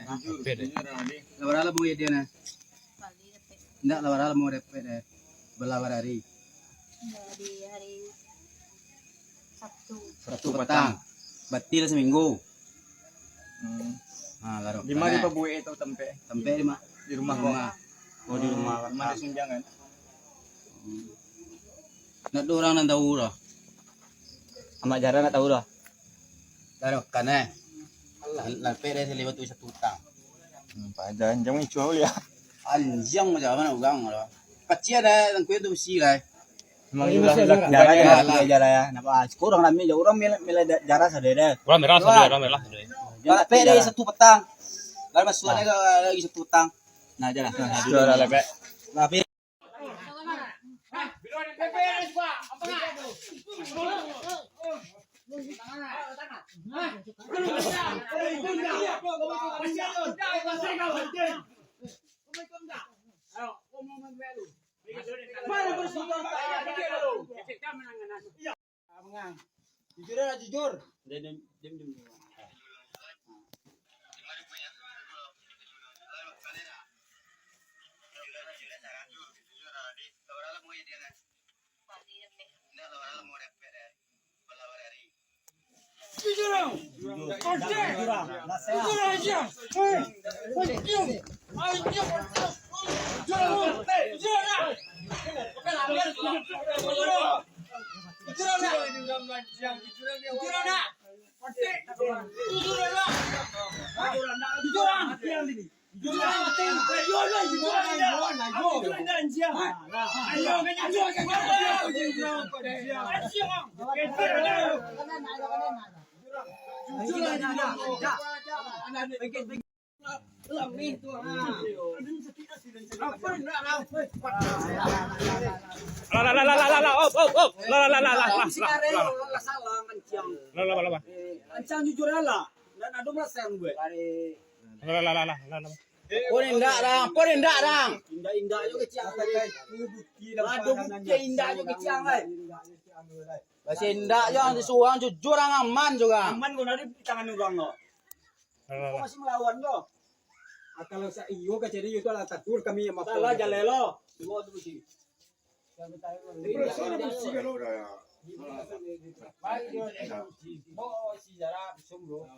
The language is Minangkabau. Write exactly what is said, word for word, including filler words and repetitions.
Jujur, jujur, Adi. Lah bara lamo dek den? Ndak, lah bara lamo dapek dek? Bara hari? Dari hari Sabtu. Sabtu petang. Berarti lah seminggu. Hmm. Ha, lah. Di ma dipabuek tu tampek? Tampek di ma? Di rumah ko. Oh, di rumah. Rumah di Sunjang kan? Hmm. Ndak ado urang nan tahu doh. Amak Jara ndak tahu doh. Lah, kan, eh. Lah, lah, pe deh, saliwat tu satu utang. Hmm, Pak Haji, anjiang icuah ulih, ah. Anjiang macam mana urang lah. Kecil dah, tangkuin tu besi lah. Memang itulah, itulah, Jara ya, Jara ya. Napa, sekurang rami je, urang mila, mila da-, Jara sadai deh. Urang merah sadai, urang merah sadai. Lah, pe deh, satu petang. Lah, masuk ada lagi satu petang. Nah, aja lah. Nah, dulu lah, pe. Lah, pe. Jujur lah, jujur. Diam, diam, diam, diam. Jujur lah. Jujur lah. Jujur lah, jujur. Jujur lah. Jujur lah. Lah, lah, lah, lah, lah, lah, op, op, op. Lah, lah, lah, lah, lah, lah, lah, lah, lah. Lah, lah, lah, lah. Ancang jujur lah. Ndak ado masalah buat. Lah, lah, lah, lah, lah, lah. Pun indak, Dang. Pun indak, Dang. Indak-indak jo kecil. Ado bukti indak jo kecil, lai. Masih indak jo, disuruah jujur, Dang, aman jo, Dang. Aman ko dari tangan urang ko. Lah, lah, lah. Masih melawan ko. Ah, kalau sa-, iyo ka jadi iyo tu lah tatur kami yang maaf. Salah jaleh lo. Dua tu bisi. Berasa dah bisi kalau dah. Baik dia. Oh, si Jara, sungguh.